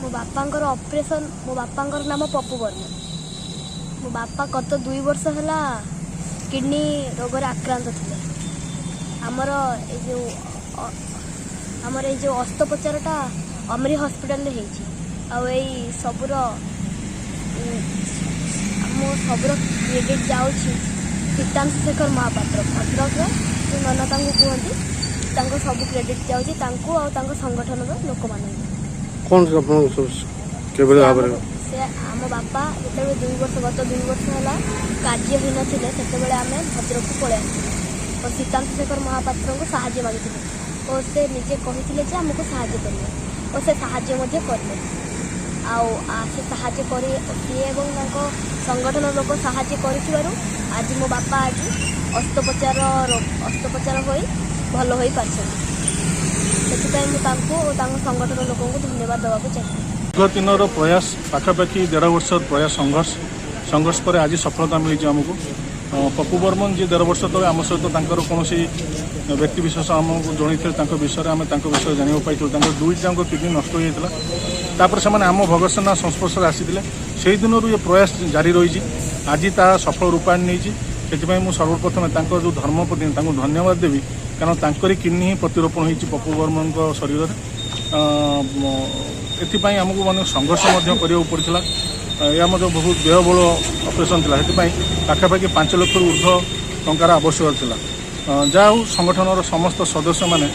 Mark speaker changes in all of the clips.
Speaker 1: ମୋ ବାପାଙ୍କର ଅପରେସନ୍। ମୋ ବାପାଙ୍କର ନାମ ପପୁ ବର୍ମନ। ମୋ ବାପା ଗତ 2 ବର୍ଷ ହେଲା କିଡ଼ନୀ ରୋଗରେ ଆକ୍ରାନ୍ତ ଥିଲେ। ଆମର ଏଇ ଯେଉଁ ଅସ୍ତ୍ରୋପଚାରଟା ଅମ୍ରି ହସ୍ପିଟାଲରେ ହେଇଛି। ଆଉ ଏଇ ସବୁର ଆମ ସବୁର କ୍ରେଡ଼ିଟ୍ ଯାଉଛି ସୀତାଂଶୁ ଶେଖର ମହାପାତ୍ର, ଭଦ୍ରକର ଯେଉଁ ନନା ତାଙ୍କୁ କୁହନ୍ତି। ତାଙ୍କ ସବୁ କ୍ରେଡ଼ିଟ୍ ଯାଉଛି ତାଙ୍କୁ ଆଉ ତାଙ୍କ ସଂଗଠନର ଲୋକମାନଙ୍କୁ।
Speaker 2: କ'ଣ ଆପଣଙ୍କ ସବୁ କିଭଳି
Speaker 1: ସେ
Speaker 2: ଭାବରେ
Speaker 1: ସେ ଆମ ବାପା ଯେତେବେଳେ 2 ବର୍ଷ, ଗତ 2 ବର୍ଷ ହେଲା କାର୍ଯ୍ୟହୀନ ଥିଲେ, ସେତେବେଳେ ଆମେ ଭଦ୍ରକକୁ ପଳେଇ ଆସିଥିଲୁ ଓ ସୀତାଂଶୁ ଶେଖର ମହାପାତ୍ରଙ୍କୁ ସାହାଯ୍ୟ ମାଗିଥିଲୁ ଓ ସେ ନିଜେ କହିଥିଲେ ଯେ ଆମକୁ ସାହାଯ୍ୟ କରିବେ ଓ ସେ ସାହାଯ୍ୟ ମଧ୍ୟ କଲେ। ଆଉ ସେ ସାହାଯ୍ୟ କରି, ସିଏ ଏବଂ ତାଙ୍କ ସଂଗଠନ ଲୋକ ସାହାଯ୍ୟ କରିଥିବାରୁ ଆଜି ମୋ ବାପା ଆଜି ଅସ୍ତ୍ରୋପଚାର ହୋଇ ଭଲ ହୋଇପାରିଛନ୍ତି। ସେଥିପାଇଁ ମୁଁ ତାଙ୍କୁ ଓ ତାଙ୍କ ସଂଗଠନ ଲୋକଙ୍କୁ ଧନ୍ୟବାଦ ଦେବାକୁ ଚାହେଁ।
Speaker 3: ଦୀର୍ଘ ଦିନର ପ୍ରୟାସ, ପାଖାପାଖି ଦେଢ଼ ବର୍ଷର ପ୍ରୟାସ, ସଂଘର୍ଷ ପରେ ଆଜି ସଫଳତା ମିଳିଛି ଆମକୁ। ପପୁ ବର୍ମନ ଯିଏ ଦେଢ଼ ବର୍ଷ ତଳେ ଆମ ସହିତ ତାଙ୍କର କୌଣସି ବ୍ୟକ୍ତିବିଶେଷ ଆମକୁ ଜଣାଇଥିଲେ ତାଙ୍କ ବିଷୟରେ, ଆମେ ତାଙ୍କ ବିଷୟରେ ଜାଣିବାକୁ ପାଇଥିଲୁ। ତାଙ୍କର ଦୁଇଟି ଯାକ କିଡ଼ନୀ ନଷ୍ଟ ହୋଇଯାଇଥିଲା। ତାପରେ ସେମାନେ ଆମ ଭଗତ ସେନା ସଂସ୍ପର୍ଶରେ ଆସିଥିଲେ। ସେହି ଦିନରୁ ଏ ପ୍ରୟାସ ଜାରି ରହିଛି। ଆଜି ତାହା ସଫଳ ରୂପାୟନ ନେଇଛି। ସେଥିପାଇଁ ମୁଁ ସର୍ବପ୍ରଥମେ ତାଙ୍କ ଯେଉଁ ଧର୍ମପତ୍ନୀ, ତାଙ୍କୁ ଧନ୍ୟବାଦ ଦେବି, କାରଣ ତାଙ୍କରି କିଡ଼ନୀ ହିଁ ପ୍ରତିରୋପଣ ହୋଇଛି ପପୁ ବର୍ମନଙ୍କ ଶରୀରରେ। ଏଥିପାଇଁ ଆମକୁ ମାନେ ସଂଘର୍ଷ ମଧ୍ୟ କରିବାକୁ ପଡ଼ିଥିଲା। ଏହା ମଧ୍ୟ ବହୁତ ବ୍ୟୟବହୁଳ ଅପରେସନ୍ ଥିଲା। ସେଥିପାଇଁ ପାଖାପାଖି 5 ଲକ୍ଷରୁ ଉର୍ଦ୍ଧ୍ୱ ଟଙ୍କାର ଆବଶ୍ୟକ ଥିଲା। ଯାହା ହଉ, ସଂଗଠନର ସମସ୍ତ ସଦସ୍ୟମାନେ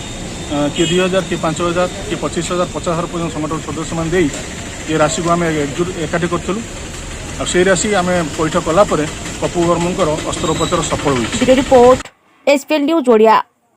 Speaker 3: କିଏ 2000, କିଏ 5000, କିଏ 25,000, 50,000 ପର୍ଯ୍ୟନ୍ତ ସଂଗଠନ ସଦସ୍ୟମାନେ ଦେଇ ଏ ରାଶିକୁ ଆମେ ଏକଜୁଟ ଏକାଠି କରିଥିଲୁ। ଆଉ ସେଇ ରାଶି ଆମେ ପଇଠ କଲା ପରେ ପପୁ ବର୍ମଙ୍କର ଅସ୍ତ୍ରୋପଚାର ସଫଳ ହୋଇଛି।
Speaker 4: Bureau report, SPL news Odia.